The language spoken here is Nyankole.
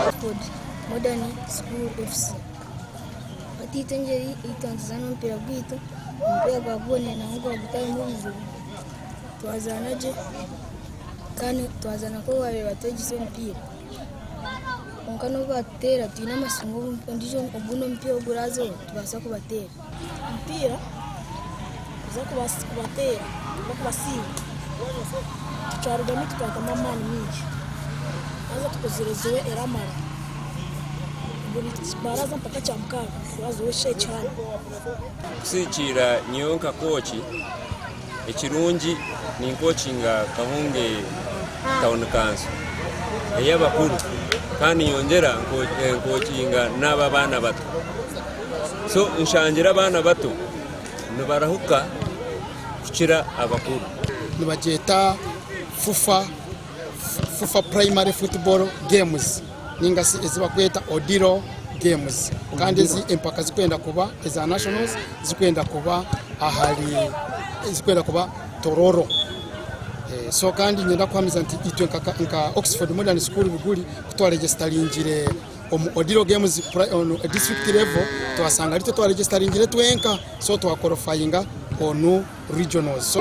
Oxford Modern School FC. Hati itwe engyeri ei twakuzaana omupiira gwaitu, omupiira gwaba guboniire nangwa gwaba gutarimu buzibu, twazaana gye kandi twazaana nk'oku baabaire nibatwegyesa omupiira. Kwonka n'obu baatuteera twine amatsiko ngu ogundi omupiira oguraazeho nitubaasa kubateera. Omupiira kuza kubateera nari kubasinga tukyarugamu twatamu amaani maingi haza tukozire zowe eramara buri baraza mpaka kyamukaaga turazaho ekishaayi kihango. Kusigikiirira nyowe nka kooki, ekirungi ninkookinga Kahunge Town Council ey'abakuru kandi nyongyera nkookinga n'aba abaana bato. So nshangire abaana bato nibarahuka kukira abakuru. Nibagyeta FUFA, FUFA Primary Football Games ninga shi ezi barikweta Odilo Games. Kandi ezi empaka zirikwenda kuba eza nationals zirikwenda kuba ahari zirikwenda kuba Tororo. So kandi niinyenda kuhamiza nti itwe nka Oxford Modern School Biguri ku twaregisitaringire omu Odilo Games on district level twasanga aritwe twaregisitaringire twenka so twakorofayinga onu regionals.